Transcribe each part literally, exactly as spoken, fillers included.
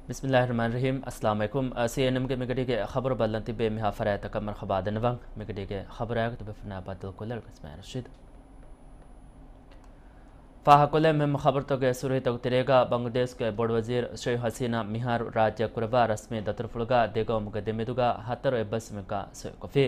ބިސްމިއްލާހިއްރަޙްމާނިއްރަޙީމް. އައްސަލާމު ޢަލައިކުމް. އަ، ސީއެންއެމްގެ މިގަޑީގެ ޚަބަރު ބައްލަން ތިއްބެވި މިހާ ފަރާތްތަކަށް މަރުޙަބާ ދަންނަވަން. މިގަޑީގެ ޚަބަރާއެކު ތިބޭފުޅުންނާ ބައްދަލުކޮށްލަން އަޅުގަނޑު އިސްމާޢީލް ރަޝީދު. ފާހަގަކޮށްލަން މެހެމު ޚަބަރުތަކުގެ ސުރުޚީތަކުގެ ތެރޭގަ، ބަނގްލަދޭޝްގެ ބޮޑުވަޒީރު ޝޭޚް ހަސީނާ މިހާރު ރާއްޖެއަށް ކުރައްވާ ރަސްމީ ދަތުރުފުޅުގަ ދެގައުމުގެ ދެމެދުގަ ހަތަރު އެއްބަސްވުމެއްގަ ސޮއިކޮށްފި.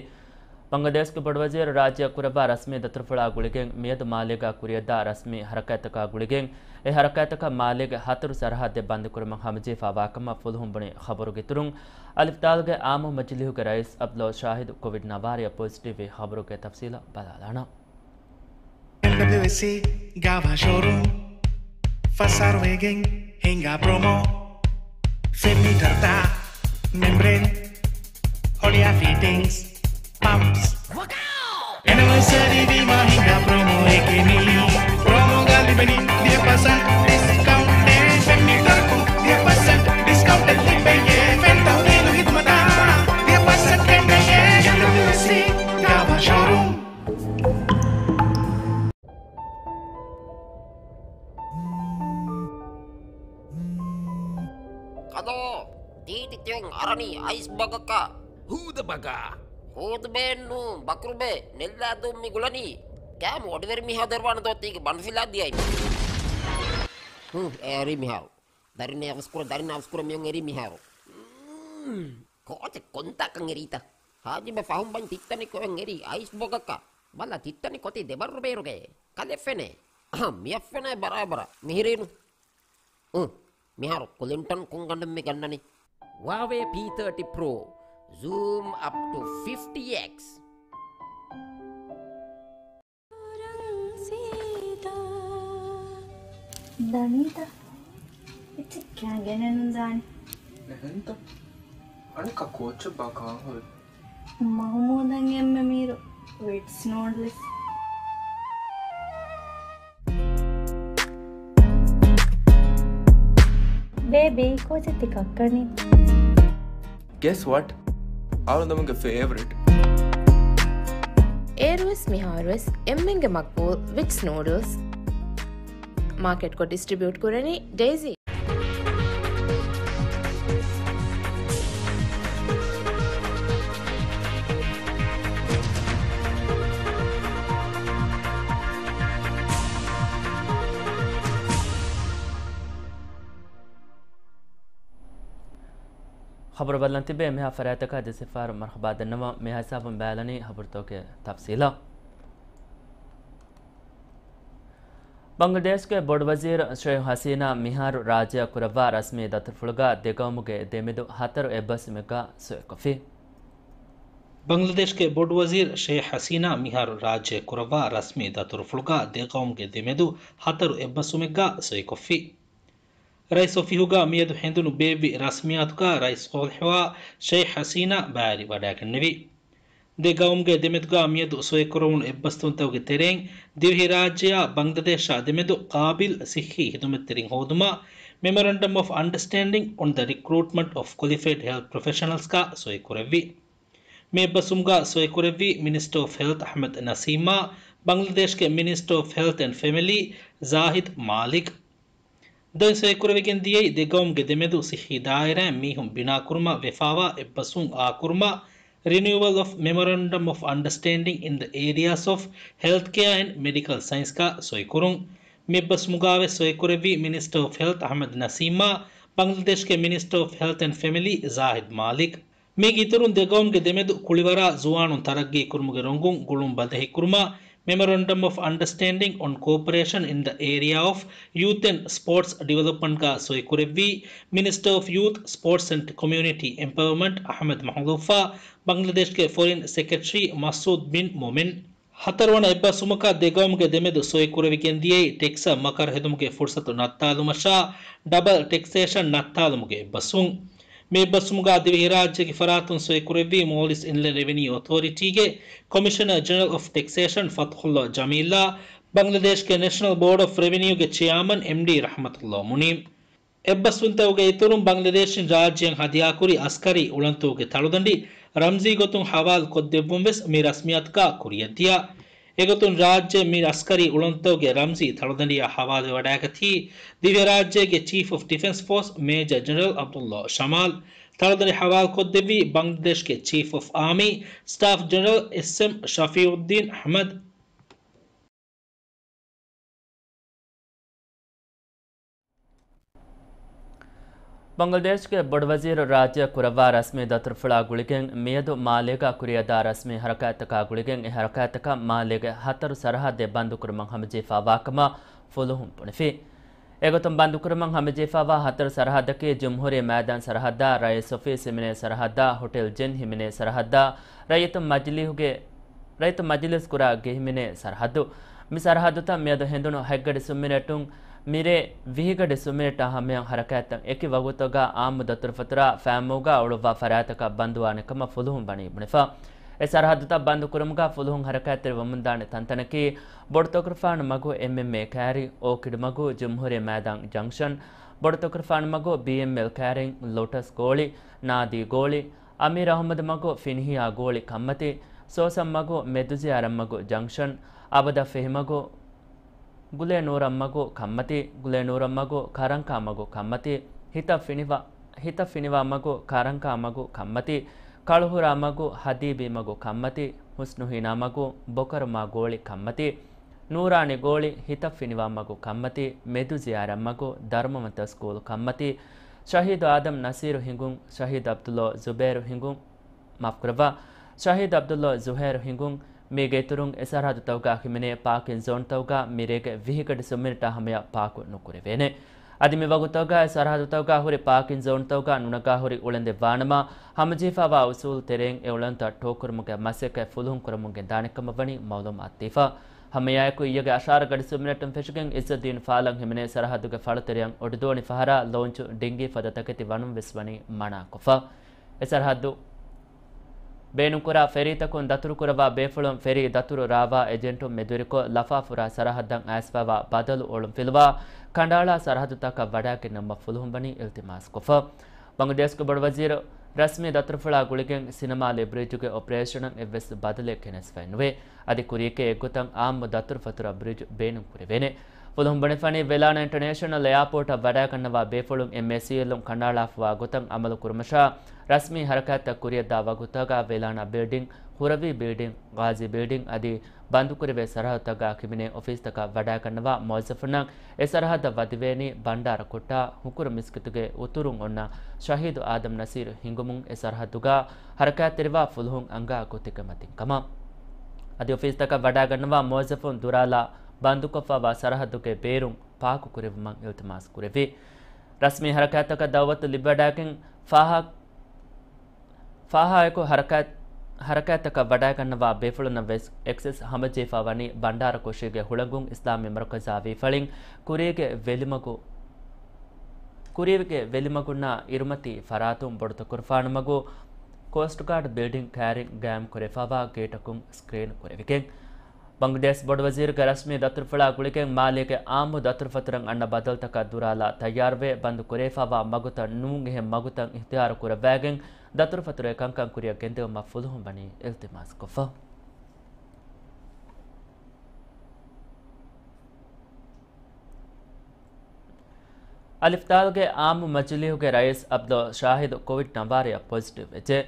ބަނގްލަދޭޝްގެ ބޮޑުވަޒީރު ރާއްޖެއަށް ކުރައްވާ ރަސްމީ ދަތުރުފުޅާ ގުޅިގެން މިއަދު މާލޭގަ ކުރިއަށްދާ ރަސްމީ ހަރަކާތްތަކާ ގުޅިގެން އެ ހަރަކާތްތަކަށް މާލޭގެ ހަތަރު ސަރަހައްދެއް ބަންދުކުރުމަށް ހަމަޖެހިފައިވާކަމަށް ފުލުހުން ބުނި ޚަބަރުގެ އިތުރުން، އަލިފްދާލުގެ އާއްމު މަޖިލީހުގެ ރައީސް ޢަބްދުﷲ ޝާހިދު ކޮވިޑް ނަވާރަޔަށް ޕޮޒިޓިވްވި ޚަބަރުގެ ތަފްސީލަށް ބަލާލާނަން. އެމްޑަބްލިއުއެސްސީ ގާވާ ޝޯރޫމް ފަސް އަހަރު ވެގެން ހިނގާ ޕްރޮމޯ. ފެން މީޓަރުތައް، މެމްބްރޭން، ހޮޅިއާ ފިޓިންގްސް، ޕަމްޕްސް. އެނިވަރސަރީ ވީމާ ހިނގާ ޕްރޮމޯއެކޭ މީ. ޕްރޮމޯގަ ލިބެނީ ދިހަ ޕަސެންޓް ޑިސްކައުންޓެއް. ފެން މީޓަރަކުން ދިހަ ޕަސެންޓް ޑިސްކައުންޓެއް ލިބެޔޭ. ފެން ތައުމީނު ހިދުމަތާ ދިހަ ޕަސެންޓް ގެންނެޔޭ. އެމްޑަބްލިއުއެސްސީ ގާވާ ޝޯރޫމް. ކަލޯ، ތީޓި ތިއޮން އަރަނީ އައިސް ބަގަކަށް. ހޫދަ ބަގާ. ހޫދުބޭއެއްނޫ، ބަކުރުބޭ، ނެއްލާދޫ މި ގުޅަނީ. ކާމު އޮޑިވެރި މީހާ ދެރުވާނެ ދޯ ތީގެ ބަނޑުފިލާ ދިޔައި. ހު، އޭރީ މިހާރު. ދަރިން އަވަސްކުރަ، ދަރިން އަވަސްކުރަ މިއޮން އެރީ މިހާރު. ކޯޗެއް ކޮންތާކަން އެރީތަ؟ ހާޖިބެ ފަހުން ބަން ތިއްތަނި ކޮއެން އެރީ އައިސް ބޮގަކަށް. ބަލަ ތިއްތަނި ކޮތީ ދެބައްރު ބޭރުގައޭ. ކަލެފެނޭ. އަހަ، މިއަށްފެނޭ ބަރާބަރަށް. މިހިރީނު. އު، މިހާރު ކުލިންޓަން ކޮން ގަނޑެއް މި ގަންނަނީ؟ ހުއާވޭ ޕީ ތާޓީ ޕްރޯ. ޒޫމް އަޕް ޓު ފިފްޓީ އެކްސް. ދަނީތަ؟ އެއްޗެއް ކާން ގެނެއް ނުދާނެ. އެހެންތަ؟ އަނެއްކާ ކޯޗެއްބާ ކާން ހުރި؟ މަހުމޫދަށް އެންމެ މީރު ވިޓްސް ނޫޑްލްސް. ބޭބީ، ކޯޗެއް ތި ކައްކަނީ؟ Guess what? އަޅުގަނޑުމެންގެ ފޭވަރިޓް. އޭރުވެސް މިހާރުވެސް އެންމެންގެ މަގްބޫލް ވިޓްސް ނޫޑްލްސް. މާކެޓްކޮށް ޑިސްޓްރިބިއުޓް ކުރަނީ ޑެއިސީ. ޚަބަރު ބައްލަން ތިބޭ މިހާ ފަރާތަކަށް ދެސިފާރު މަރުޙަބާ ދަންނަވަން. މިހާ ހިސާބުން ބައިލަނީ ޚަބަރުތަކުގެ ތަފްސީލަށް. ބަނގްލަދޭޝްގެ ބޮޑުވަޒީރު ޝޭޚް ހަސީނާ މިހާރު ރާއްޖެއަށް ކުރައްވާ ރަސްމީ ދަތުރުފުޅުގަ ދެގައުމުގެ ދެމެދު ހަތަރު އެއްބަސްވުމެއްގަ ސޮއިކޮށްފި. ބަނގްލަދޭޝްގެ ބޮޑުވަޒީރު ޝޭޚް ހަސީނާ މިހާރު ރާއްޖެއަށް ކުރައްވާ ރަސްމީ ދަތުރުފުޅުގަ ދެގައުމުގެ ދެމެދު ހަތަރު އެއްބަސްވުމެއްގަ ސޮއިކޮށްފި. ރައީސް އޮފީހުގަ މިއަދު ހެނދުނު ބޭއްވި ރަސްމިއްޔާތުގަ ރައީސް ޞާލިޙްއާ ޝޭޚް ހަސީނާ ބައިވެރިވަޑައިގެންނެވި. ދެ ގައުމުގެ ދެމެދުގަ މިއަދު ސޮއިކުރެވުނު އެއްބަސްވުންތަކުގެ ތެރެއިން ދިވެހިރާއްޖެއާ ބަނގްލަދޭޝާ ދެމެދު ޤާބިލް ޞިއްޙީ ޚިދުމަތްތެރިން ހޯދުމަށް Memorandum of Understanding on the Recruitment of Qualified Health Professionals ގަ ސޮއިކުރެއްވި. މި އެއްބަސްވުމުގަ ސޮއިކުރެއްވީ މިނިސްޓަރ އޮފް ހެލްތް އަޙްމަދު ނަސީމާ، ބަނގްލަދޭޝްގެ މިނިސްޓަރ އޮފް ހެލްތް އެންޑް ފެމިލީ ޒާހިދް މާލިކް. ދެން ސޮއިކުރެވިގެން ދިޔައީ ދެ ގައުމުގެ ދެމެދު ޞިއްޙީ ދާއިރާއިން މީހުން ބިނާކުރުމަށް ވެފައިވާ އެއްބަސްވުން އާކުރުމަށް، Renewal of Memorandum of Understanding in the Areas of Healthcare and Medical Science ގަ ސޮއިކުރުން. މި އެއްބަސްވުމުގަވެސް ސޮއިކުރެއްވީ މިނިސްޓަރ އޮފް ހެލްތް އަޙްމަދު ނަސީމާ، ބަނގްލަދޭޝްގެ މިނިސްޓަރ އޮފް ހެލްތް އެންޑް ފެމިލީ ޒާހިދް މާލިކް. މީގެ އިތުރުން ދެ ގައުމުގެ ދެމެދު ކުޅިވަރާ ޒުވާނުން ތަރައްގީ ކުރުމުގެ ރޮނގުން ގުޅުން ބަދަހިކުރުމަށް، Memorandum of Understanding on Cooperation in the Area of Youth and Sports Development ގަ ސޮއިކުރެއްވީ މިނިސްޓަރ އޮފް ޔޫތް، ސްޕޯޓްސް އެންޑް ކޮމިއުނިޓީ އެމްޕަވަރމަންޓް އަޙްމަދު މަޚްލޫފާ، ބަނގްލަދޭޝްގެ ފޮރިން ސެކްރެޓަރީ މަސްޢޫދް ބިން މޮމިން. ހަތަރުވަނަ އެއްބަސްވުމަކަށް ދެ ގައުމުގެ ދެމެދު ސޮއިކުރެވިގެން ދިޔައީ ޓެކްސްއަށް މަކަރު ހެދުމުގެ ފުރުސަތު ނައްތާލުމަށާ، ޑަބަލް ޓެކްސޭޝަން ނައްތާލުމުގެ އެއްބަސްވުން. މި އެއްބަސްވުމުގަ ދިވެހިރާއްޖޭގެ ފަރާތުން ސޮއިކުރެއްވީ މޯލްޑިވްސް އިންލެންޑް ރެވެނިއު އޮތޯރިޓީގެ ކޮމިޝަނަރ ޖެނެރަލް އޮފް ޓެކްސޭޝަން ފަތްޙުﷲ ޖަމީލާ، ބަނގްލަދޭޝްގެ ނެޝަނަލް ބޯޑް އޮފް ރެވެނިއުގެ ޗެއާމަން އެމްޑީ ރަޙްމަތުﷲ މުނީބް. އެއްބަސްވުންތަކުގެ އިތުރުން ބަނގްލަދޭޝުން ރާއްޖެއަށް ހަދިޔާކުރި އަސްކަރީ އުޅަނދުތަކުގެ ތަޅުދަނޑި ރަމްޒީ ގޮތުން ހަވާލު ކޮށްދެއްވުން ވެސް މި ރަސްމިއްޔާތުގަ ކުރިއަށްދިޔަ. އެގޮތުން ރާއްޖެ މި އަސްކަރީ އުޅަނދުތަކުގެ ރަމްޒީ ތަޅުދަނޑިއާ ހަވާލުވެވަޑައިގަތީ ދިވެހިރާއްޖޭގެ ޗީފް އޮފް ޑިފެންސް ފޯސް މޭޖަރ ޖެނެރަލް ޢަބްދުﷲ ޝަމާލް. ތަޅުދަނޑި ހަވާލުކޮށްދެއްވީ ބަނގްލަދޭޝްގެ ޗީފް އޮފް އާމީ ސްޓާފް ޖެނެރަލް އެސްއެމް ޝަފީޢުއްދީން އަޙްމަދު. ބަނގްލަދޭޝްގެ ބޮޑުވަޒީރު ރާއްޖެއަށް ކުރައްވާ ރަސްމީ ދަތުރުފުޅާ ގުޅިގެން މިއަދު މާލޭގަ ކުރިއަށްދާ ރަސްމީ ހަރަކާތްތަކާ ގުޅިގެން އެ ހަރަކާތްތަކަށް މާލޭގެ ހަތަރު ސަރަހައްދެއް ބަންދުކުރުމަށް ހަމަޖެހިފާވާކަމަށް ފުލުހުން ބުނެފި. އެގޮތުން ބަންދުކުރުމަށް ހަމަޖެހިފާވާ ހަތަރު ސަރަހައްދަކީ ޖުމްހޫރީ މައިދާން ސަރަހައްދާ، ރައީސް އޮފީސް ހިމެނޭ ސަރަހައްދާ، ހޮޓެލް ޖެން ހިމެނޭ ސަރަހައްދާ، ރައްޔިތުން މަޖިލީހުގެ ރައްޔިތު މަޖިލިސް ކުރާ ގެ ހިމެނޭ ސަރަހައްދު. މި ސަރަހައްދުތައް މިއަދު ހެނދުނު ހަތްގަޑި ސުންމިނެޓުން މިރޭ ވިހިގަޑި ސުންމިނެޓާ ހަމަޔަށް ހަރަކާތްތައް އެކި ވަގުތުގަ އާއްމު ދަތުރުފަތުރާ ފާމުގަ އުޅުއްވާ ފަރާތަކަށް ބަންދުވާނެ ކަމަށް ފުލުހުން ވަނީ ބުނެފަ. އެ ސަރަހައްދުތައް ބަންދުކުރުމުގަ ފުލުހުން ހަރަކާތްތެރި ވަމުންދާނެ ތަންތަނަކީ، ބޮޑުތަކުރުފާނު މަގު އެމްއެމްއޭ ކައިރި، އޯކިޑް މަގު ޖުމްހޫރީ މައިދާން ޖަންކްޝަން، ބޮޑުތަކުރުފާނު މަގު ބީއެމްއެލް ކައިރިން ލޯޓަސް ގޯޅި، ނާދީ ގޯޅި، އަމީރު އަޙްމަދު މަގު ފިނިހިޔާ ގޯޅި ކަންމަތި، ސޯސަން މަގު މެދުޒިޔާރަށް މަގު ޖަންކްޝަން، އަބަދަށް ފެހި މަގު ގުލޭ ނޫރަށް މަގު ކަންމަތި، ގުލޭ ނޫރަށް މަގު ކަރަންކާ މަގު ކަންމަތި، ހިތަށް ފިނިވާ، ހިތަށް ފިނިވާ މަގު ކަރަންކާ މަގު ކަންމަތި، ކަޅުހުރާ މަގު ހަދީބީ މަގު ކަންމަތި، ހުސްނުހީނާ މަގު ބޮކަރުމާ ގޯޅި ކަންމަތި، ނޫރާނީ ގޯޅި ހިތަށް ފިނިވާ މަގު ކަންމަތި، މެދު ޒިޔާރަތް މަގު ދަރުމަވަންތަ ސްކޫލް ކަންމަތި، ޝަހީދު އާދަމް ނަސީރު ހިނގުން، ޝަހީދު ޢަބްދުﷲ ޒުބޭރު ހިނގުން، މާފުކުރައްވާ، ޝަހީދު ޢަބްދުﷲ ޒުހޭރު ހިނގުން. މީގެ އިތުރުން އެ ސަރަހައްދުތަކުގަ ހިމެނޭ ޕާކިން ޒޯންތަކުގަ މިރޭގެ ވިހި ގަޑި ސުންމިނެޓާ ހަމަޔަށް ޕާކު ނުކުރެވޭނެ. އަދި މި ވަގުތުގަ އެ ސަރަހައްދުތަކުގަ ހުރި ޕާކިން ޒޯންތަކުގަ ނުނަގާ ހުރި އުޅަނދެއް ވާނަމަ، ހަމަޖެހިފައިވާ އުސޫލު ތެރެއިން އެ އުޅަނދުތައް ޓޯކުރުމުގެ މަސައްކަތް ފުލުހުން ކުރަމުން ގެންދާނެ ކަމަށް ވަނީ މައުލޫމާތު ދީފަ. ހަމައެއާއެކު އިއްޔެގެ އަށާރަ ގަޑި ސުންމިނެޓުން ފެށިގެން އިއްޒައްދީން ފާލަން ހިމެނޭ ސަރަހައްދުގެ ފަޅުތެރެއަށް އޮޑިދޯނި ފަހަރާ ލޯންޗު، ޑިންގީ ފަދަ ތަކެތި ވަނުން ވެސް ވަނީ މަނާކޮށްފަ. އެ ސަރަހައްދު ބޭނުންކުރާ ފެރީތަކުން ދަތުރުކުރައްވާ ބޭފުޅުން ފެރީ ދަތުރު ރާވާ އެޖެންޓުން މެދުވެރިކޮށް، ލަފާފުރާ ސަރަހައްދަށް އައިސްފައިވާ ބަދަލު އޮޅުން ފިލުވާ، ކަނޑައަޅާ ސަރަހައްދުތަކަށް ވަޑައިގެންނެވުމަށް ފުލުހުން ވަނީ އިލްތިމާސްކޮށްފަ. ބަނގްލަދޭޝްގެ ބޮޑުވަޒީރު ރަސްމީ ދަތުރުފުޅާ ގުޅިގެން ސިނަމާލޭ ބްރިޖުގެ އޮޕަރޭޝަނަށް އެއްވެސް ބަދަލެއް ގެނެސްފައެއް ނުވޭ. އަދި ކުރިއެކޭ އެއްގޮތަށް އާއްމު ދަތުރުފަތުރަށް ބްރިޖު ބޭނުން ކުރެވޭނެ. ފުލުހުން ބުނެފަނީ ވެލާނަ އިންޓަރނޭޝަނަލް އެއާޕޯޓަށް ވަޑައިގަންނަވާ ބޭފުޅުން އެމްއޭސީއެލުން ކަނޑައަޅާފައިވާ ގޮތަށް އަމަލު ކުރުމަށާ، ރަސްމީ ހަރަކާތްތައް ކުރިއަށްދާ ވަގުތުގަ ވެލާނަ ބިލްޑިން، ހުރަވީ ބިލްޑިން، ޣާޒީ ބިލްޑިން އަދި ބަންދުކުރެވޭ ސަރަހައްދުތަކުގަ ހިމެނޭ އޮފީސްތަކަށް ވަޑައިގަންނަވާ މުވައްޒަފުންނަށް އެ ސަރަހައްދަށް ވަދެވޭނީ ބަންޑާރަ ކުއްޓާ ހުކުރު މިސްކިތުގެ އުތުރުން އޮންނަ ޝަހީދު އާދަމް ނަސީރު ހިނގުމުން އެ ސަރަހައްދުގަ ހަރަކާތްތެރިވާ ފުލުހުން އަންގާ ގޮތެއްގެ މަތިން ކަމަށް. އަދި އޮފީސްތަކަށް ވަޑައިގަންނަވާ މުވައްޒަފުން ދުރާލާ ބަންދުކޮށްފައިވާ ސަރަހައްދުގެ ބޭރުން ޕާކުކުރެވުމަށް އިލްތިމާސް ކުރެއްވި. ރަސްމީ ހަރަކާތްތަކަށް ދައުވަތު ލިބިވަޑައިގެން ފާހަ-، ފާހާއެކު ހަރަކާތް-، ހަރަކާތްތަކަށް ވަޑައިގަންނަވާ ބޭފުޅުންނަށް ވެސް އެކްސެސް ހަމަޖެހިފައި ވަނީ ބަންޑާރަ ކުށީގެ ހުޅަނގުން އިސްލާމީ މަރުކަޒާ ވީފަޅިން ކުރީގެ ވެލިމަގު-، ކުރީގެ ވެލިމަގުންނާ އިރުމަތީ ފަރާތުން ބޮޑުތަކުރުފާނު މަގު ކޯސްޓް ގާޑް ބިލްޑިން ކައިރިން ގާއިމް ކުރެވިފައިވާ ގޭޓަކުން ސްކްރީން ކުރެވިގެން. ބަނގްލަދޭޝް ބޮޑުވަޒީރުގެ ރަސްމީ ދަތުރުފުޅާ ގުޅިގެން މާލޭގެ އާއްމު ދަތުރުފަތުރަށް އަންނަ ބަދަލުތަކަށް ދުރާލާ ތައްޔާރުވެ، ބަންދު ކުރެވިފައިވާ މަގުތައް ނޫން އެހެން މަގުތައް އިހްތިޔާރު ކުރައްވައިގެން ދަތުރުފަތުރުގެ ކަންކަން ކުރިއަށް ގެންދެވުމަށް ފުލުހުން ވަނީ އިލްތިމާސްކޮށްފަ. އަލިފްދާލްގެ އާއްމު މަޖިލީހުގެ ރައީސް ޢަބްދުﷲ ޝާހިދު ކޮވިޑް ނައްވާރަޔަށް ޕޮޒިޓިވް ވެއްޖެ.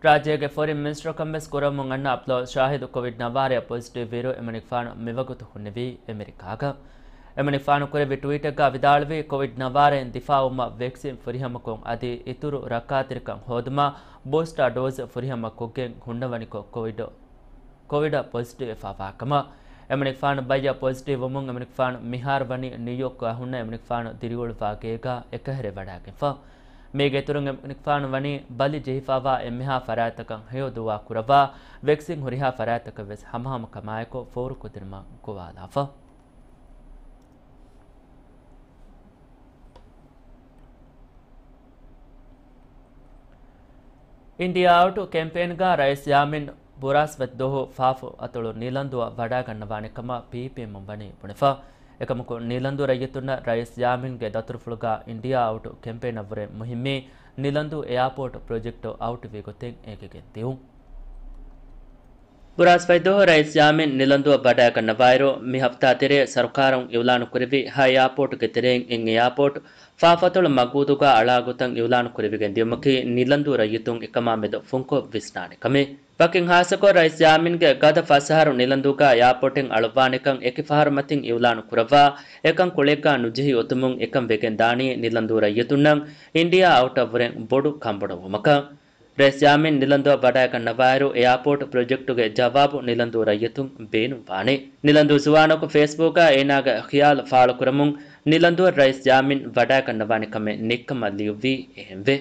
ރާއްޖޭގެ ފޮރިން މިނިސްޓަރކަން ވެސް ކުރަމުން އަންނަ ޢަބްދުﷲ ޝާހިދު ކޮވިޑް ނައްވާރަޔަށް ޕޮޒިޓިވް ވިއިރު އެމަނިކުފާނު މިވަގުތު ހުންނެވީ އެމެރިކާގަ. އެމަނިކުފާނު ކުރެއްވި ޓްވީޓެއްގަ ވިދާޅުވީ، ކޮވިޑް ނައްވާރައިން ދިފާޢުވުމަށް ވެކްސިން ފުރިހަމަކޮށް އަދި އިތުރު ރައްކާތެރިކަން ހޯދުމަށް ބޫސްޓާ ޑޯޒް ފުރިހަމަ ކޮށްގެން ހުންނަވަނިކޮށް ކޮވިޑް ކޮވިޑަށް ޕޮޒިޓިވް ވެފައިވާ ކަމަށް. އެމަނިކުފާނު ބައްޔަށް ޕޮޒިޓިވް ވުމުން އެމަނިކުފާނު މިހާރު ވަނީ ނިއުޔޯކްގަ ހުންނަ އެމަނިކުފާނު ދިރިއުޅުއްވާ ގޭގަ އެކަހެރި ވަޑައިގެންފަ. މީގެ އިތުރުން އެމަނިކުފާނު ވަނީ ބަލި ޖެހިފައިވާ އެންމެހާ ފަރާތްތަކަށް ހެޔޮ ދުޢާ ކުރައްވާ، ވެކްސިން ހުރިހާ ފަރާތްތަކަށް ވެސް ހަމަހަމަކަމާއެކު ފޯރުކުދިނުމަށް ގޮވާލާފަ. އިންޑިއާ އައުޓް ކެމްޕޭންގަ ރައީސް ޔާމީން ބުރާސްވަތް ދުވަހު ފާފު އަތޮޅު ނީލަންދުއަށް ވަޑައިގަންނަވާނެ ކަމަށް ޕީޕީއެމުން ވަނީ ބުނެފަ. އެކަމަކު، ނީލަންދު ރައްޔިތުންނަށް ރައީސް ޔާމީންގެ ދަތުރުފުޅުގަ އިންޑިއާ އައުޓް ކެމްޕޭނަށްވުރެ މުހިއްމީ ނީލަންދު އެއާޕޯޓް ޕްރޮޖެކްޓު އައުޓްވީ ގޮތެއް އޭގެ ގެންދިއުން. ބުރާސްފަތިދުވަހު ރައީސް ޔާމީން ނިލަންދޫއަށް ވަޑައިގަންނަވާއިރު، މި ހަފްތާ ތެރޭ ސަރުކާރުން އިއުލާނު ކުރެއްވި ހަ އެއާޕޯޓުގެ ތެރެއިން އިން އެއާޕޯޓު ފާފަތޮޅު މަގޫދޫގަ އަޅާގޮތަށް އިއުލާނު ކުރެވިގެން ދިޔުމަކީ ނިލަންދޫ ރައްޔިތުން އެކަމާ މެދު ފުންކޮށް ވިސްނާނެ ކަމެއް. ވަކިން ހާއްސަކޮށް ރައީސް ޔާމީންގެ ގަދަ ފަސް އަހަރު ނިލަންދޫގަ އެއާޕޯޓެއް އަޅުއްވާނެކަން އެކި ފަހަރު މަތިން އިއުލާނު ކުރައްވާ އެކަން ކުޅެއްގަ ނުޖެހި އޮތުމުން އެކަން ވެގެން ދާނީ ނިލަންދޫ ރައްޔިތުންނަށް އިންޑިއާ އައުޓަށްވުރެން ބޮޑު ކަންބޮޑުވުމަކަށް. ރައީސް ޔާމީން ނިލަންދޫއަށް ވަޑައިގަންނަވާއިރު، އެއާޕޯޓް ޕްރޮޖެކްޓުގެ ޖަވާބު ނިލަންދޫ ރައްޔިތުން ބޭނުންވާނެ. ނިލަންދޫ ޒުވާނަކު ފޭސްބުކާ އޭނާގެ ޚިޔާލު ފާޅުކުރަމުން، ނިލަންދޫއަށް ރައީސް ޔާމީން ވަޑައިގަންނަވާނެ ކަމެއް ނެތްކަމަށް ލިޔުއްވީ އެހެންވެ.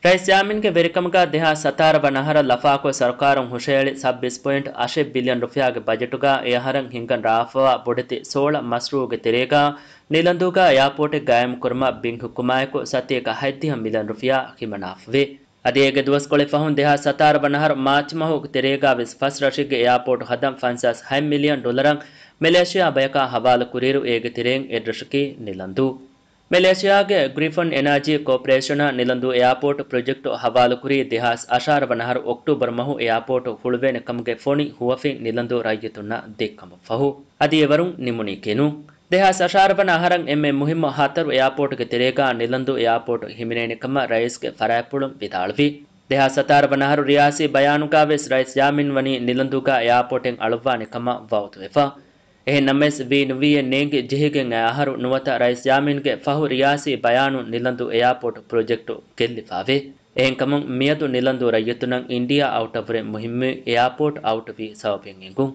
ރައީސް ޔާމީންގެ ވެރިކަމުގަ ދެހާސް ސަތާރަ ވަނަ އަހަރަށް ލަފާކޮށް، ސަރުކާރުން ހުށަހެޅި ސައްބީސް ޕޮއިންޓް އަށެއް ބިލިއަން ރުފިޔާގެ ބަޖެޓުގަ އެ އަހަރަށް ހިންގަން ރާވާފަވާ ބޮޑެތި ސޯޅަ މަސްރޫއުގެ ތެރޭގަ ނިލަންދޫގަ އެއާޕޯޓެއް ގާއިމުކުރުމަށް ބިން ހުކުމާއެކު ސަތޭކަ ހަތްދިހަ މިލިއަން ރުފިޔާ ހިމަނާފަވޭ. އަދި އޭގެ ދުވަސްކޮޅެއް ފަހުން ދެހާސް ސަތާރަ ވަނަ އަހަރު މާޗް މަހުގެ ތެރޭގަ ވެސް ފަސް ރަށެއްގެ އެއާޕޯޓް ހަދަން ފަންސާސް ހަތް މިލިއަން ޑޮލަރަށް މެލޭޝިޔާ ބަޔަކާ ހަވާލު ކުރިއިރު، އޭގެ ތެރެއިން އެއްރަށަކީ ނިލަންދޫ. މެލޭޝިޔާގެ ގްރިފޮން އެނާޖީ ކޯޕަރޭޝަނާ ނިލަންދޫ އެއާޕޯޓް ޕްރޮޖެކްޓު ހަވާލުކުރީ ދެހާސް އަށާރަ ވަނަ އަހަރު އޮކްޓޫބަރު މަހު އެއާޕޯޓް ހުޅުވޭނެ ކަމުގެ ފޮނި ހުވަފިން ނިލަންދޫ ރައްޔިތުންނަށް ދެއްކަމަށްފަހު. އަދި އެވަރުން ނިމުނީކީނު. ދެހާސް އަށާރަ ވަނަ އަހަރަށް އެންމެ މުހިއްމު ހަތަރު އެއާޕޯޓުގެ ތެރޭގަ ނިލަންދޫ އެއާޕޯޓު ހިމެނޭނެ ކަމަށް ރައީސްގެ ފަރާތްޕުޅުން ވިދާޅުވި. ދެހާސް ސަތާރަ ވަނަ އަހަރު ރިޔާސީ ބަޔާނުގަ ވެސް ރައީސް ޔާމީން ވަނީ ނިލަންދޫގަ އެއާޕޯޓެއް އަޅުއްވާނެ ކަމަށް ވައުދުވެފަ. އެހެން ނަމަވެސް، ވީ ނުވީއެއް ނޭނގި ޖެހިގެން އައި އަހަރު ނުވަތަ ރައީސް ޔާމީންގެ ފަހު ރިޔާސީ ބަޔާނުން ނިލަންދޫ އެއާޕޯޓް ޕްރޮޖެކްޓު ގެއްލިފައިވޭ. އެހެންކަމުން މިއަދު ނިލަންދޫ ރައްޔިތުންނަށް އިންޑިއާ އައުޓަށްވުރެ މުހިއްމުވި އެއާޕޯޓް އައުޓްވީ ސަބަބެއް އެނގުން.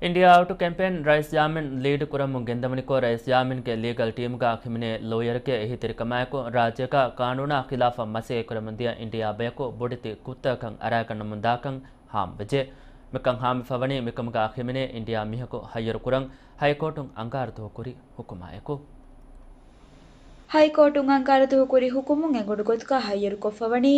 އިންޑިއާ އައުޓް ކެމްޕޭން ރައީސް ޔާމީން ލީޑް ކުރަމުން ގެންދަވަނިކޮށް، ރައީސް ޔާމީންގެ ލީގަލް ޓީމުގަ ހިމެނޭ ލޯޔަރެކޭ އެހީތެރިކަމާއެކު، ރާއްޖޭގަ ޤާނޫނާ ޚިލާފަށް މަސައްކަތްކުރަމުންދިޔަ އިންޑިއާ ބަޔަކު ބޮޑެތި ކުށްތަކަކަށް އަރާގަންނަމުންދާކަން ހާމަވެއްޖެ. މިކަން ހާމިފަވަނީ މިކަމުގަ ހިމެނޭ އިންޑިއާ މީހަކު ހައްޔަރުކުރަން ހައިކޯޓުން އަންގާރަދުވަހު ކުރި ހުކުމާއެކު. ހައިކޯޓުން އަންގާރަދުވަހު ކުރި ހުކުމުން އެނގުނު ގޮތުގަ ހައްޔަރުކޮށްފަވަނީ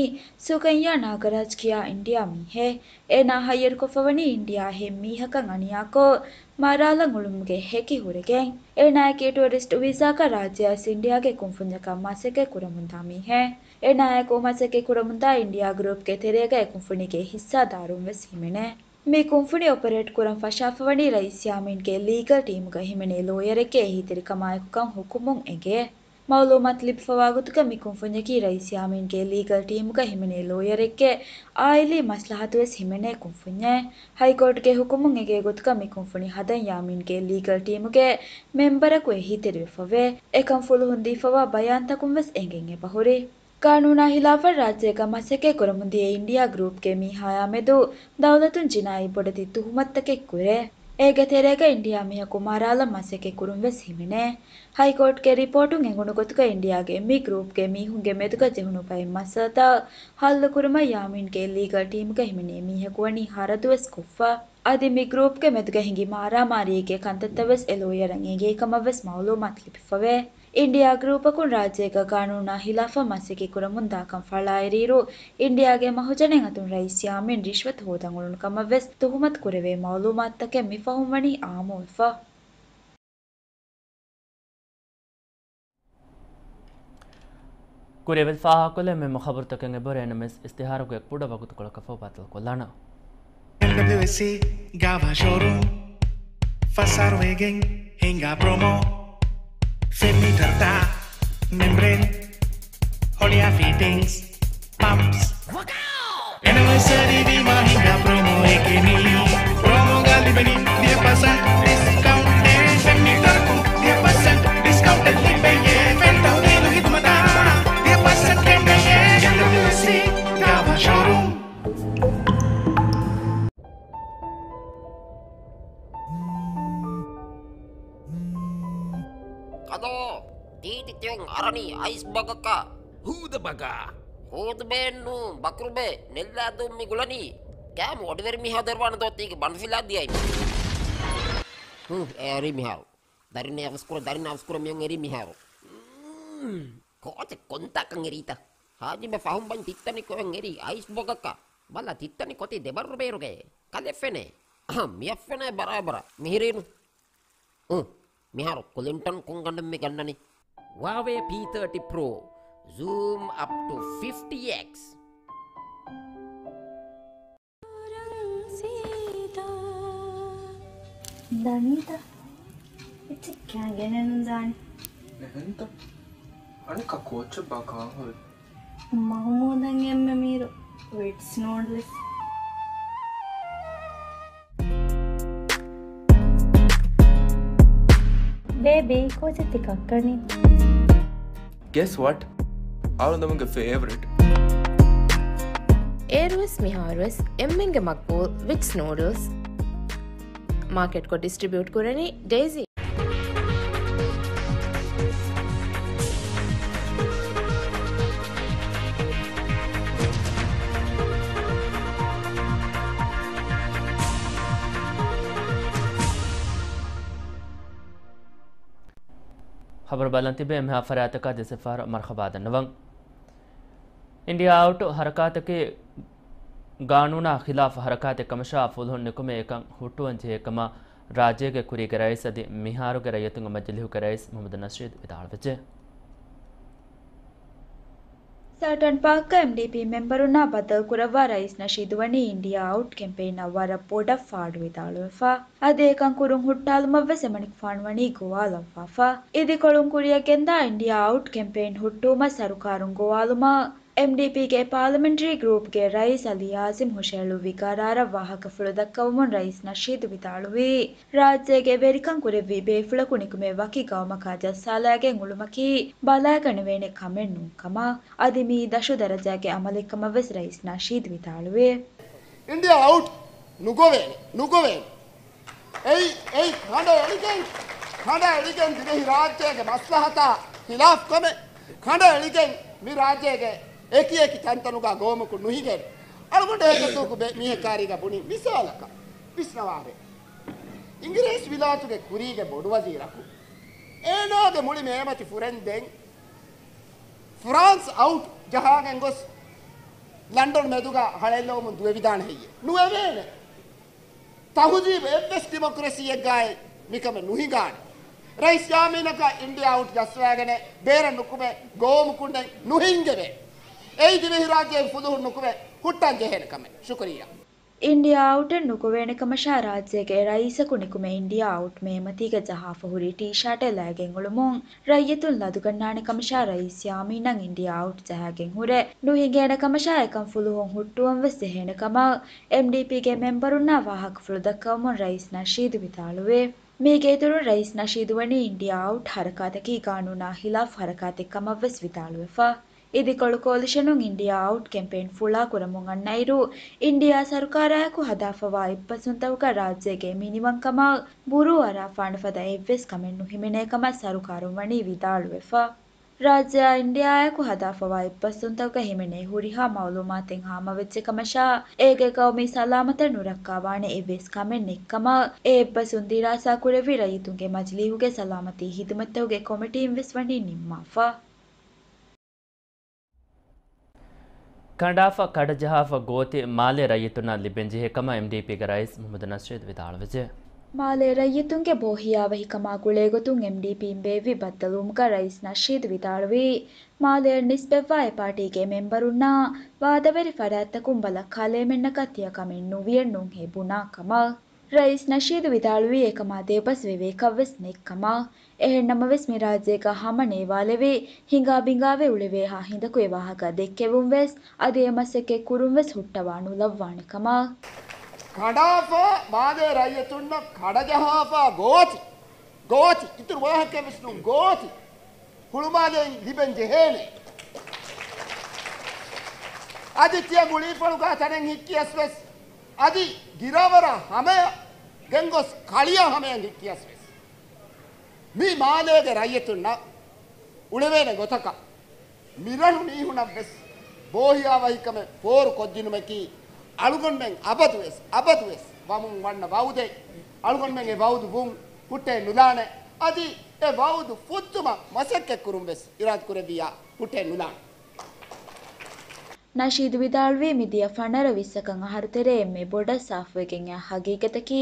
ސުކަންޔާ ނާގަރާޖް ކިޔާ އިންޑިއާ މީހެއް. އޭނާ ހައްޔަރުކޮށްފަވަނީ އިންޑިއާ އެހެން މީހަކަށް އަނިޔާކޮށް، މަރާލަން އުޅުމުގެ ހެކި ހުރެގެން. އޭނާއަކީ ޓޫރިސްޓް ވީސާއަކަށް ރާއްޖެއަށް އައިސް އިންޑިއާގެ ކުންފުންޏަކަށް މަސައްކަތް ކުރަމުންދާ މީހެއް. އޭނާއާއެކު މަސައްކަތް ކުރަމުންދާ އިންޑިއާ ގްރޫޕްގެ ތެރޭގައި ކުންފުނީގެ ހިއްސާދާރުން ވެސް ހިމެނޭ. މި ކުންފުނި އޮޕަރޭޓް ކުރަން ފަށާފަވަނީ ރައީސް ޔާމީންގެ ލީގަލް ޓީމުގަ ހިމެނޭ ލޯޔަރެއްގެ އެހީތެރިކަމާއެކުކަން ހުކުމުން އެނގޭ. މައުލޫމާތު ލިބިފަވާ ގޮތުގަ މި ކުންފުންޏަކީ ރައީސް ޔާމީންގެ ލީގަލް ޓީމުގަ ހިމެނޭ ލޯޔަރެއްގެ އާއިލީ މަސްލަހަތުވެސް ހިމެނޭ ކުންފުންޏެއް. ހައިކޯޓްގެ ހުކުމުން އެނގޭ ގޮތުގަ މި ކުންފުނި ހަދަން ޔާމީންގެ ލީގަލް ޓީމުގެ މެމްބަރަކު އެހީތެރިވެފަވޭ. އެކަން ފުލުހުން ދީފަވާ ބަޔާންތަކުން ވެސް އެނގެން އެބަހުރި. ޤާނޫނާ ހިލާފަށް ރާއްޖޭގަ މަސައްކަތް ކުރަމުންދިޔަ އިންޑިއާ ގްރޫޕްގެ މީހާޔާ މެދު ދައުލަތުން ޖިނާއީ ބޮޑެތި ތުހުމަތުތަކެއް ކުރޭ. އޭގެ ތެރޭގަ އިންޑިއާ މީހަކު މަރާލަން މަސައްކަތް ކުރުން ވެސް ހިމެނޭ. ހައިކޯޓްގެ ރިޕޯޓުން އެނގުނު ގޮތުގަ އިންޑިއާގެ މި ގްރޫޕްގެ މީހުންގެ މެދުގަ ޖެހުނު ބައެއް މައްސަލަތައް ހައްލުކުރުމަށް ޔާމީންގެ ލީގަލް ޓީމުގަ ހިމެނޭ މީހަކު ވަނީ ހަރަދުވެސް ކޮށްފަ. އަދި މި ގްރޫޕްގެ މެދުގަ ހިނގި މާރާމާރީގެ ކަންތައްތައް ވެސް އެ ލޯޔަރަށް އެނގޭ ކަމަށް ވެސް މައުލޫމާތު ލިބިފަވޭ. އިންޑިއާ ގްރޫޕަކުން ރާއްޖޭގަ ގާނޫނާ ހިލާފަށް މަސައްކަތް ކުރަމުންދާކަން ފަޅާއެރިއިރު، އިންޑިއާގެ މަހުޖަނެއް އަތުން ރައީސް ޔާމީން ރިޝްވަތު ހޯދަން އުޅުނު ކަމަށް ވެސް ތުހުމަތު ކުރެވޭ މައުލޫމާތުތަކެއް މިފަހުން ވަނީ އާއްމުވެފަ. ކުރިއަށް ފާހަގަކޮށްލެވޭ މުހިއްމު ޚަބަރުތަކެއް އެބަހުރޭ، ނަމަވެސް އިސްތިހާރުގެ ކުޑަ ވަގުތުކޮޅަކަށްފަހު ބައްދަލުކޮށްލާނަން. އެމްޑަބްލިއުއެސްސީ ގާވާ ޝޯރޫމް، ފަސް އަހަރު ވެގެން ހިނގާ ޕްރޮމޯ. ފެން މީޓަރުތައް، މެމްބްރޭން، ހޮޅިއާ ފިޓިންގްސް، ޕަމްޕްސް. އެނިވަރސަރީ ވީމާ ހިނގާ ޕްރޮމޯއެކޭ މީ. ޕްރޮމޯގަ ލިބެނީ ދިހަ ޕަސެންޓް ޑިސްކައުންޓެއް. ފެން މީޓަރަކުން ދިހަ ޕަސެންޓް ޑިސްކައުންޓެއް ލިބެޔޭ. ފެން ތަހުލީލު ހިދުމަތާ ދިހަ ޕަސެންޓް ކެނޑެޔޭ. އެމްޑަބްލިއުއެސްސީ ގާވާ ޝޯރޫމް. ކަލޯ، ތީތި ތިޔަން އަރަނީ އައިސް ބަގަކަށް. ހޫދަ ބަގާ. ހޫދުބޭއެއްނޫ، ބަކުރުބޭ، ނެއްލާދޫން މި ގުޅަނީ. ކާމު އޮޑިވެރި މީހާ ދެރުވާނެ ދޯ ތީގެ ބަނޑުފިލާ ދިޔައިމަ. ހު، އެރި މިހާރު. ދަރިން އަވަސްކުރަ، ދަރިން އަވަސްކުރަ މިޔަން އެރި މިހާރު. މް، ކޯޗެއް ކޮންތާކަން އެރީތަ؟ ހާޖިބެ ފަހުން ބަން ތިއްތަނި ކޮއެން އެރީ އައިސް ބޮގަކަށް. ބަލަ ތިއްތަނި ކޮތީ ދެބަރު ބޭރުގައޭ. ކަލެ ފެނޭ. އަހަ، މިއަށް ފެނޭ ބަރާބަރަށް. މިހިރީނު. އު، މިހާރު ކުލިންޓަން ކޮންގަނޑެއް މި ގަންނަނީ؟ ހުއާވޭ ޕީ ތާޓީ ޕްރޯ. ޒޫމް އަޕް ޓު ފިފްޓީ އެކްސް. ދަނީތަ؟ އެއްޗެއް ކާން ގެނެއް ނުދާނެ. އެހެންތަ؟ އަނެއްކާ ކޯއްޗެއްބާ ކާން ހުރީ؟ މަހުމޫދަށް އެންމެ މީރު ވިޓްސް ނޫޑްލްސް. ބޭބީ، ކޯއްޗެއް ތި ކައްކަނީ؟ Guess what? އަޅުގަނޑުމެންގެ ފޭވަރިޓް. އޭރުވެސް މިހާރުވެސް އެންމެންގެ މަގްބޫލް ވިޓްސް ނޫޑްލްސް. މާކެޓްކޮށް ޑިސްޓްރިބިއުޓް ކުރަނީ ޑެއިސީ. ޚަބަރު ބަލަން ތިބޭ މިހާ ފަރާތަކާ ދެ ސެފާރަ މަރްޙަބާ ދަންނަވަން. އިންޑިއާ އައުޓް ހަރަކާތަކީ ގާނޫނާ ޚިލާފް ހަރަކާތެއް ކަމަށާ ފުލުހުން ނިކުމެ އެކަން ހުއްޓުވަން ޖެހޭ ކަމަށް ރާއްޖޭގެ ކުރީގެ ރައީސް އަދި މިހާރުގެ ރައްޔިތުންގެ މަޖިލީހުގެ ރައީސް މުހައްމަދު ނަޝީދު ވިދާޅުވެއްޖެ. ސާޓަން ޕާކްގަ އެމްޑީޕީ މެމްބަރުންނާ ބައްދަލު ކުރައްވާ ރައީސް ނަޝީދު ވަނީ އިންޑިއާ އައުޓް ކެމްޕެއިންއަށް ވަރަށް ބޮޑަށް ފާޑު ވިދާޅުވެފަ. އަދި އެކަން ކުރުން ހުއްޓާލުމަށްވެސް އެމަނިކުފާނު ވަނީ ގޮވާލައްވާފަ. އިދިކޮޅުން ކުރިއަށް ގެންދާ އިންޑިއާ އައުޓް ކެމްޕެއިން ހުއްޓުވުމަށް ސަރުކާރުން ގޮވާލުމަށް އެމްޑީޕީގެ ޕާލަމެންޓްރީ ގްރޫޕްގެ ރައީސް އަލީ އާޒިމް ހުށަހެޅުއްވި ގަރާރަށް ވާހަކަފުޅު ދައްކަވަމުން ރައީސް ނަޝީދު ވިދާޅުވީ، ރާއްޖޭގެ ވެރިކަން ކުރެއްވި ބޭފުޅަކު ނިކުމެ ވަކި ގައުމަކާ ޖައްސާލައިގެން އުޅުމަކީ ބަލައިގަނެވޭނެ ކަމެއް ނޫން ކަމަށް، އަދި މިއީ ދަށު ދަރަޖާގެ އަމަލެއް ކަމަށް ވެސް ރައީސް ނަޝީދު ވިދާޅުވި. އިންޑިއާ އައުޓް ނުގޮވޭނެ، ނުގޮވޭނެ. އެއީ، އެއީ ކަނޑައެޅިގެން، ކަނޑައެޅިގެން ދިވެހި ރާއްޖޭގެ މަސްލަހަތާ ޚިލާފް ކަމެއް. ކަނޑައެޅިގެން މި ރާއްޖޭގެ އެކި އެކި ތަންތަނުގަ ގައުމަކުން ނުހިނގޭނެ. އަޅުގަނޑު އޭގެ ދުވަހު ބެ-، މީހެއް ކާރީގަ ބުނި މިސާލަކަށް ވިސްނަވާށޭ. އިނގިރޭސި ވިލާތުގެ ކުރީގެ ބޮޑުވަޒީރަކު އޭނާގެ މުޅި މޭމަތި ފުރެންދެން ފްރާންސް އައުޓް ޖަހާގެން ގޮސް ލަންޑަން މެދުގަ ހަޅޭއްލަވަމުން ދުވެވިދާނެ ހެއްޔޭ؟ ނުވެވޭނެ. ތަހުޒީބު އެއްވެސް ޑިމޮކްރަސީއެއްގައި މިކަމެއް ނުހިނގާނެ. ރައީސް ޔާމީނަކަށް އިންޑިއާ އައުޓް ޖައްސަވާގެނެއް ބޭރަށް ނުކުމެ ގައުމުކުންނެއް ނުހިންގެވޭ. އެއީ ދިވެހިރާއްޖޭގެ ފުލުހުން ނުކުމެ ހުއްޓަން ޖެހޭނެ ކަމެއް. ޝުކުރިއްޔާ. އިންޑިއާ އައުޓެއް ނުގޮވޭނެ ކަމަށާ ރާއްޖޭގެ ރައީސަކު ނިކުމެ އިންޑިއާ އައުޓް މޭމަތީގަ ޖަހާފަ ހުރި ޓީޝާޓެއް ލައިގެން އުޅުމުން ރައްޔިތުން ލަދުގަންނާނެ ކަމަށާ ރައީސް ޔާމީނަށް އިންޑިއާ އައުޓް ޖަހާގެން ހުރެ ނުހިނގޭނެ ކަމަށާ އެކަން ފުލުހުން ހުއްޓުވަން ވެސް ޖެހޭނެ ކަމަށް އެމްޑީޕީގެ މެމްބަރުންނާ ވާހަކަފުޅު ދައްކަވަމުން ރައީސް ނަޝީދު ވިދާޅުވި. މީގެ އިތުރުން ރައީސް ނަޝީދު ވަނީ އިންޑިއާ އައުޓް ހަރަކާތަކީ ގާނޫނާ ހިލާފް ހަރަކާތެއް ކަމަށް ވެސް ވިދާޅުވެފަ. އިދިކޮޅު ކޯލިޝަނުން އިންޑިއާ އައުޓް ކެމްޕެއިން ފުޅާ ކުރަމުން އަންނައިރު، އިންޑިއާ ސަރުކާރާއެކު ހަދާފަވާ އެއްބަސްވުންތަކުގަ ރާއްޖޭގެ މިނިވަންކަމަށް ބުރޫ އަރާފާނެ ފަދަ އެއްވެސް ކަމެއް ނުހިމެނޭ ކަމަށް ސަރުކާރުން ވަނީ ވިދާޅުވެފަ. ރާއްޖެއާ އިންޑިއާއާއެކު ހަދާފަވާ އެއްބަސްވުންތަކުގަ ހިމެނޭ ހުރިހާ މައުލޫމާތެއް ހާމަވެއްޖެ ކަމަށާ، އޭގެ ގައުމީ ސަލާމަތަށް ނުރައްކާވާނެ އެއްވެސް ކަމެއް ނެތްކަމަށް، އެ އެއްބަސްވުން ދިރާސާ ކުރެއްވި ރައްޔިތުންގެ މަޖިލީހުގެ ސަލާމަތީ ހިދުމަތްތަކުގެ ކޮމިޓީން ވެސް ވަނީ ނިންމާފަ. ކަނޑާފަ ކަޑަޖަހާފަ ގޯތި މާލޭ ރައްޔިތުންނަށް ލިބެންޖެހޭ ކަމަށް އެމްޑީޕީގެ ރައީސް މުހައްމަދު ނަޝީދު ވިދާޅުވެއްޖެ. މާލޭ ރައްޔިތުންގެ ބޯހިޔާވަހިކަމާ ގުޅޭގޮތުން އެމްޑީޕީން ބޭއްވި ބައްދަލުވުމުގަ ރައީސް ނަޝީދު ވިދާޅުވީ، މާލޭއަށް ނިސްބަތްވާ އެޕާޓީގެ މެމްބަރުންނާ ވާދަވެރި ފަރާތްތަކުން ބަލަ ކަލޭމެންނަކަށް ތިޔަ ކަމެއް ނުވިޔަން ނޫންހޭ ބުނާ ކަމަށް. ރައީސް ނަޝީދު ވިދާޅުވީ އެކަމާ ދެބަސް ވެވޭކަށްވެސް ނެތްކަމަށް. އެހެންނަމަވެސް މި ރާއްޖޭގަ ހަމަ ނޭވާލެވި، ހިނގާ ބިނގާވެ އުޅެވޭހާ ހިނދަކު އެ ވާހަކަ ދެއްކެވުންވެސް، އަދި އެ މަސައްކަތް ކުރުންވެސް ހުއްޓަވާ ނުލައްވާނެ ކަމަށް. ކަނޑާފަ މާލޭ ރައްޔިތުންނަށް ކަޑަޖަހާފަ ގޯތި، ގޯތި، އިތުރު ވާހަކަވެސް ނޫން، ގޯތި ހުޅުމާލެއިން ލިބެން ޖެހޭނެ. އަދި ތިޔަ ގުޅީފަޅުގަ ތަނެއް ހިއްކިޔަސްވެސް، އަދި ގިރާވަރާ ހަމަޔަށް ގެންގޮސް ކަޅިޔާ ހަމަޔަށް ހިއްކިޔަސްވެސް، މި މާލޭގެ ރައްޔިތުންނަށް އުޅެވޭނެ ގޮތަކަށް މިރަށު މީހުނަށްވެސް ބޯހިޔާވަހިކަމެއް ފޯރު ކޮށްދިނުމަކީ، އަޅުގަނޑުމެން އަބަދުވެސް، އަބަދުވެސް ވަމުން ވަންނަ ވައުދެއް. އަޅުގަނޑުމެން އެ ވައުދު ވުން ހުއްޓޭ ނުލާނެ. އަދި އެ ވައުދު ފުއްދުމަށް މަސައްކަތްކުރުން ވެސް އިރާދަކުރެއްވިއްޔާ ހުއްޓޭ ނުލާނެ. ނަޝީދު ވިދާޅުވީ، މިދިޔަ ފަނަރަ ވިއްސަކަށް އަހަރު ތެރޭ އެންމެ ބޮޑަށް ސާފުވެގެން އައި ހަގީގަތަކީ،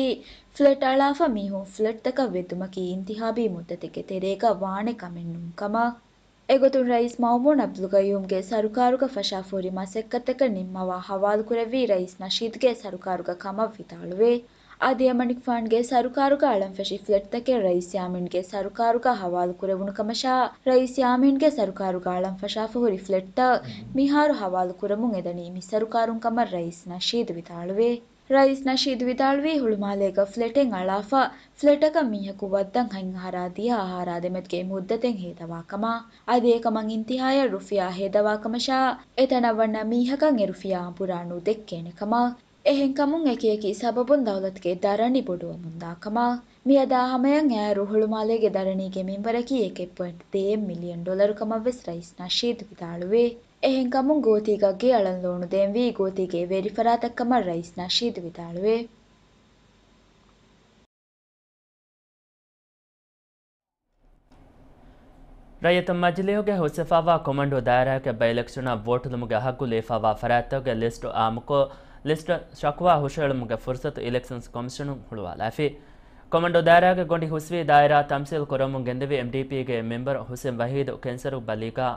ފްލެޓް އަޅާފަ މީހުން ފްލެޓްތަކަށް ވެއްދުމަކީ އިންތިހާބީ މުއްދަތެއްގެ ތެރޭގަ ވާނެ ކަމެއް ނޫން ކަމަށް. އެގޮތުން ރައީސް މައުމޫން އަބްދުލް ގައްޔޫމްގެ ސަރުކާރުގަ ފަށާފަހުރި މަސައްކަތްތަކަށް ނިންމަވާ ހަވާލުކުރެއްވީ ރައީސް ނަޝީދުގެ ސަރުކާރުގަ ކަމަށް ވިދާޅުވޭ. އަދި އެމަނިކުފާނުގެ ސަރުކާރުގަ އަޅަންފަށި ފްލެޓްތަކެއް ރައީސް ޔާމީންގެ ސަރުކާރުގަ ހަވާލު ކުރެވުނު ކަމަށާ، ރައީސް ޔާމީންގެ ސަރުކާރުގަ އަޅަންފަށާފަ ހުރި ފްލެޓްތައް މިހާރު ހަވާލު ކުރަމުން އެދަނީ މި ސަރުކާރުން ކަމަށް ރައީސް ނަޝީދު ވިދާޅުވޭ. ރައީސް ނަޝީދު ވިދާޅުވީ، ހުޅުމާލޭގަ ފްލެޓެއް އަޅާފަ، ފްލެޓަކަށް މީހަކު ވައްދަން ހަތް އަހަރާ ދިހަ އަހަރާ ދެމެދުގެ މުއްދަތެއް ހޭދަވާ ކަމަށް، އަދި އެކަމަށް އިންތިހާޔަށް ރުފިޔާ ހޭދަވާ ކަމަށާ، އެތަނަށް ވަންނަ މީހަކަށް އެ ރުފިޔާ އަނބުރާ ނުދެއްކޭނެ ކަމަށް. އެހެންކަމުން އެކިއެކި ސަބަބުން ދައުލަތުގެ ދަރަނި ބޮޑުވަމުންދާ ކަމަށް. މިއަދާ ހަމަޔަށް އައިރު ހުޅުމާލޭގެ ދަރަނީގެ މިންވަރަކީ އެކެއް ޕޮއިންޓް ދޭއް މިލިއަން ޑޮލަރު ކަމަށް ވެސް ރައީސް ނަޝީދު ވިދާޅުވޭ. އެހެންކަމުން ގޯތީގަ ގެއަޅަން ލޯނު ދޭންވީ ގޯތީގެ ވެރިފަރާތަށް ކަމަށް ރައީސް ނަޝީދު ވިދާޅުވޭ. ރައްޔިތުން މަޖިލީހުގެ ހުސްވެފާވާ ކޮމަންޑޫ ދާއިރާގެ ބައި އިލެކްޝަނަށް ވޯޓުލުމުގެ ހައްގު ލިޔެފާވާ ފަރާތްތަކުގެ ލިސްޓު އާއްމުކޮށް، ލިސްޓަށް ޝަކުވާ ހުށައެޅުމުގެ ފުރުސަތު އިލެކްޝަންސް ކޮމިޝަނުން ހުޅުވާލާފި. ކޮމަންޑޫ ދާއިރާގެ ގޮނޑި ހުސްވީ ދާއިރާ ތަމްސީލް ކުރަމުން ގެންދެވި އެމްޑީޕީގެ މެމްބަރު ހުސެން ވަހީދު ކެންސަރު ބަލީގާ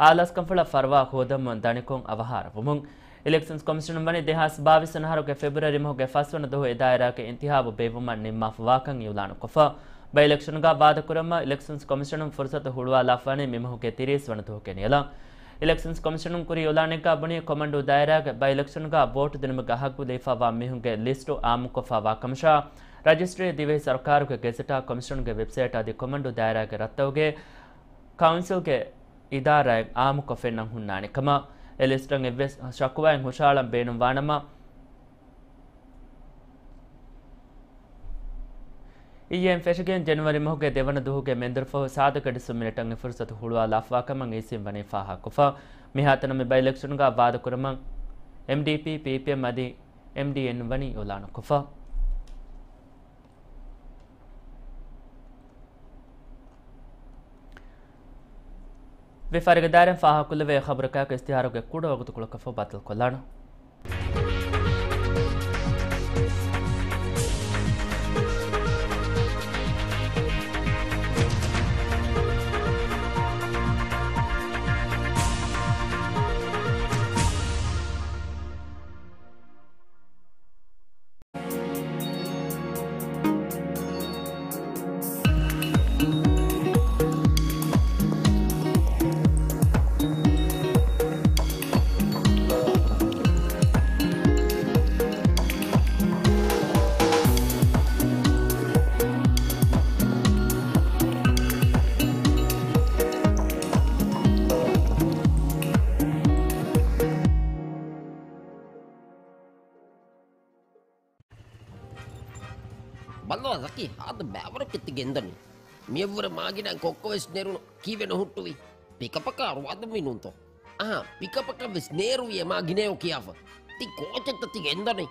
އާލާސްކަންފުޅަށް ފަރުވާ ހޯދަމުން ދަނިކޮށް އަވަހާރަވުމުން، އިލެކްޝަންސް ކޮމިޝަނުން ވަނީ ދެހާސް ބާވީސް ވަނަ އަހަރުގެ ފެބްރުއަރީ މަހުގެ ފަސްވަނަ ދުވަހު އެ ދާއިރާގެ އިންތިހާބު ބޭއްވުމަށް ނިންމާފަވާކަން އިއުލާނުކޮށްފަ، ބައި އިލެކްޝަނުގަ ވާދަ ކުރަމަށް އިލެކްޝަންސް ކޮމިޝަނުން ފުރުސަތު ހުޅުވާލާފަވަނީ މި މަހުގެ ތިރީސް ވަނަ ދުވަހުގެ ނިޔަލަށް. އިލެކްޝަންސް ކޮމިޝަނުން ކުރި އިއުލާނެއްގަ ބުނީ ކޮމަންޑޫ ދާއިރާގެ ބައި އިލެކްޝަނުގަ ވޯޓު ދިނުމުގެ ހައްގު ލިޔެފަވާ މީހުންގެ ލިސްޓު އާއްމުކޮށްފަވާ ކަމަށާ، ރަޖިސްޓްރީ ދިވެހި ސަރުކާރުގެ ގެޒެޓާ ކޮމިޝަނުގެ ވެބްސައިޓް އަދި ކޮމަންޑޫ ދާއިރާގެ ރަށްތަކުގެ ކައުންސިލްގެ އިދާރާއެއް އާއްމުކޮށް ފެންނަން ހުންނާނެ ކަމަށް. އެ ލިސްޓަށް އެއްވެސް ޝަކުވާއެއް ހުށައަޅަން ބޭނުންވާނަމަ، އިއްޔެން ފެށިގެން ޖެނުއަރީ މަހުގެ ދެވަނަ ދުވަހުގެ މެންދުރުފަހު ސާދަ ގަޑި ސުން މިނެޓަށް އެ ފުރުސަތު ހުޅުވާލާފަވާ ކަމަށް އީސީން ވަނީ ފާހަގަކޮށްފަ. މިހާތަނަށް މި ބައި އިލެކްޝަނުގަ ވާދަ ކުރަމަށް އެމްޑީޕީ، ޕީޕީއެމް އަދި އެމްޑީއެން ވަނީ އިއުލާނުކޮށްފަ. ވިޔަފާރިގެ ދާއިރާއިން ފާހަގަކުރެވޭ ޚަބަރަކާއެކު އިޝްތިހާރުގެ ކުޑަ ވަގުތުކޮޅަކަށްފަހު ބައްދަލުކޮށްލާނަން. ބައްލަވާ ޒަކީ، ހާދަ ބައިވަރަކަށް ތި ގެންދަނީ. މިއަށްވުރެ މާގިނަ ކޮއްކޮވެސް ނެރުނު ކީއްވެ ނުހުއްޓުވީ؟ ޕިކަޕަކާ އަރުވާދަންވީ ނޫންތޯ؟ އަހާ، ޕިކަޕަކަށްވެސް ނޭރުވި އެ މާގިނަޔޯ ކިޔާފަ. ތި ކޯޗެއްތަ ތި ގެންދަނީ؟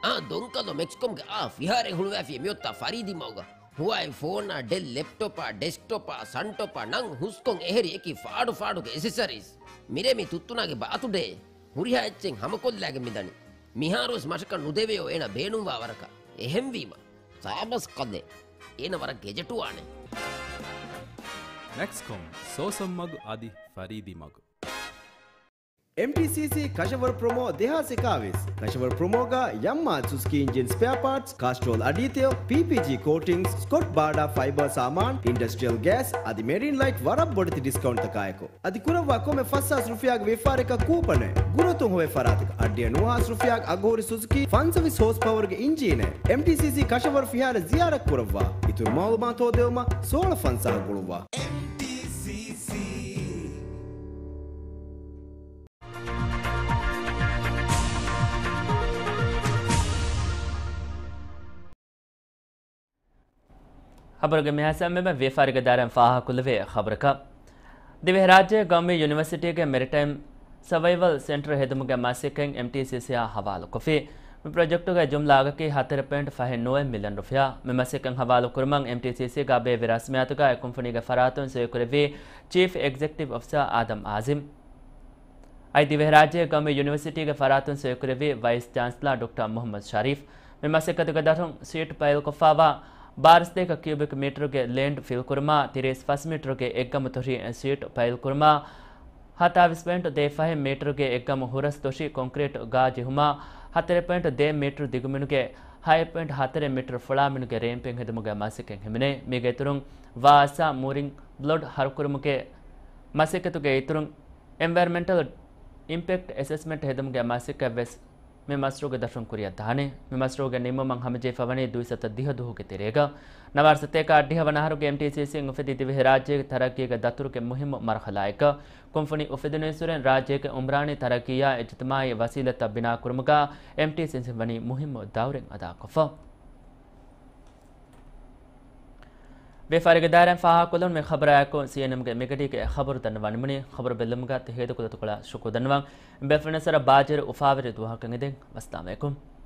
އާ، ދޮންކަލޯ މެކްސްކޮމްގެ އާ ފިހާރައެއް ހުޅުވާފި މިއޮތާ ފަރީދީ މަގުގަ. ހުވާއި ފޯނާ، ޑެލް ލެޕްޓޮޕާ، ޑެސްކްޓޮޕާ، ސަންޓޮޕާ ނަން ހުސްކޮން އެހެރި އެކި ފާޑު ފާޑުގެ އެސެސަރީސް. މިރޭ މި ތުއްތުނާގެ ބާތުޑޭ. ހުރިހާ އެއްޗެއް ހަމަކޮށްލާގެން މިދަނީ. މިހާރުވެސް މަށަކަށް ނުދެވެޔޯ އޭނަ ބޭނުންވާ ވަރަކަށް. އެހެންވީމަ، ސާބަސް ކަލޭ. އޭނަ ވަރަށް ގެޖެޓުވާނެ. މެކްސްކޮމް، ސޯސަން މަގު އަދި ފަރީދީ މަގު. އެމްޓީސީސީ ކަށަވަރު ޕްރޮމޯ ދެހާސް އެކާވީސް. ކަށަވަރު ޕްރޮމޯގަ ޔަމްމާ ސުޒުކީ އިންޖިން ސްޕެއާ ޕާޓްސް، ކާސްޓްރޯލް އަޑީތެޔޮ، ޕީޕީޖީ ކޯޓިންގްސް، ސްކޮޓް ބާޑާ ފައިބަރ ސާމާން، އިންޑަސްޓްރިއަލް ގޭސް އަދި މެރީން ލައިޓް ވަރަށް ބޮޑެތި ޑިސްކައުންޓްތަކާއެކު. އަދި ކުރައްވާ ކޮންމެ ފަސް ހާސް ރުފިޔާގެ ވިޔަފާރިއަކަށް ކޫޕަނެއް. ގުރުއަތުން ހޮވޭ ފަރާތަކަށް އަށްޑިހަ ނުވަ ހާސް ރުފިޔާގެ އަގުހުރި ސުޒުކީ ފަންސަވީސް ހޯސް ޕަވަރުގެ އިންޖީނެއް. އެމްޓީސީސީ ކަށަވަރު ފިހާރަ ޒިޔާރަތް ކުރައްވާ. އިތުރު މައުލޫމާތު ހޯދެވުމަށް ސޯޅަ ފަންސާހަށް ގުޅުއްވާ. އެމްޓީސީސީ. ޚަބަރުގެ މިހާ ހިސާބުން ވިޔަފާރިގެ ދާއިރާއިން ފާހަގަކުރެވޭ ޚަބަރަކަށް. ދިވެހިރާއްޖޭގެ ގައުމީ ޔުނިވަރސިޓީގެ މެރިޓައިމް ސަވައިވަލް ސެންޓަރ ހެދުމުގެ މަސައްކަތް އެމްޓީސީސީއާ ހަވާލުކޮށްފި. މި ޕްރޮޖެކްޓުގެ ޖުމްލަ އަގަކީ ހަތަރެއް ޕޮއިންޓް ފަހެއް ނުވައެއް މިލިއަން ރުފިޔާ. މި މަސައްކަތް ހަވާލުކުރުމަށް އެމްޓީސީސީގަ ބޭއްވި ރަސްމިއްޔާތުގައި ކުންފުނީގެ ފަރާތުން ސޮއިކުރެއްވީ ޗީފް އެގްޒެކެޓިވް އޮފިސަރ އާދަމް އާޒިމް. އަދި ދިވެހިރާއްޖޭގެ ގައުމީ ޔުނިވަރސިޓީގެ ފަރާތުން ސޮއިކުރެއްވި ވައިސް ޗާންސަލަރ ޑޮކްޓަރ މުހައްމަދު ޝަރީފް. މި މަސައްކަތުގެ ދަށުން ސީޓު ފައިލްކޮށްފައިވާ ބާރަ ސަތޭކަ ކިއުބިކް މީޓަރުގެ ލޭންޑް ފިލްކުރުމާ، ތިރީސް ފަސް މީޓަރުގެ އެއްގަމު ތޮށި ސީޓު ފައިލްކުރުމާ، ހަތާވީސް ޕޮއިންޓް ދޭއް ފަހެއް މީޓަރުގެ އެއްގަމު ހުރަސް ތޮށި ކޮންކްރީޓް ގާ ޖެހުމާ، ހަތަރެއް ޕޮއިންޓް ދޭއް މީޓަރު ދިގުމިނުގެ ހައެއް ޕޮއިންޓް ހަތަރެއް މީޓަރު ފުޅާ މިނުގެ ރޭމްޕެއް ހެދުމުގެ މަސައްކަތް ހިމެނޭ. މީގެ އިތުރުން ވާސާ މޫރިން ބްލޯޑް ހަރުކުރުމުގެ މަސައްކަތުގެ އިތުރުން އެންވަޔަރަމެންޓަލް އިމްޕެކްޓް އެސެސްމަންޓް ހެދުމުގެ މަސައްކަތް ވެސް މި މަޝްރޫޢުގެ ދަށުން ކުރިއަށް ދާނެ. މި މަޝްރޫޢުގެ ނިންމުމަށް ހަމަޖެހިފަވަނީ ދުއިސައްތަ ދިހަ ދުވަހުގެ ތެރޭގަ. ނަވާރަ ސަތޭކަ އަށްޑިހަ ވަނަ އަހަރުގެ އެމްޓީސީސީން އުފެދި ދިވެހިރާއްޖޭގެ ތަރައްގީގެ ދަތުރުގެ މުހިއްމު މަރުހަލާއެއްގަ ކުންފުނި އުފެދުނުއިސުރެން ރާއްޖޭގެ އުމްރާނީ ތަރައްގީއާ އިޖްތިމާޢީ ވަސީލަތްތައް ބިނާކުރުމުގަ އެމްޓީސީސީން ވަނީ މުހިއްމު ދައުރެއް އަދާކޮށްފަ. ވިޔަފާރީގެ ދާއިރާއިން ފާހަގަކޮށްލެވުނު މި ޚަބަރާއެކު ސީއެންއެމްގެ މިގަޑީގެ ޚަބަރު ދަންނަވާން ނިމުނީ. ޚަބަރު ބެއްލުމުގަ ތި ހޭދަކުލަތަކުޅަށް ޝުކުރު ދަންނަވަން. ބޭފުޅުންނަށް ބާއްޖަވެރި އުފާވެރި ދުވަހަކަށް އެދެން. ވައްސަލާމް އަލައިކުމް.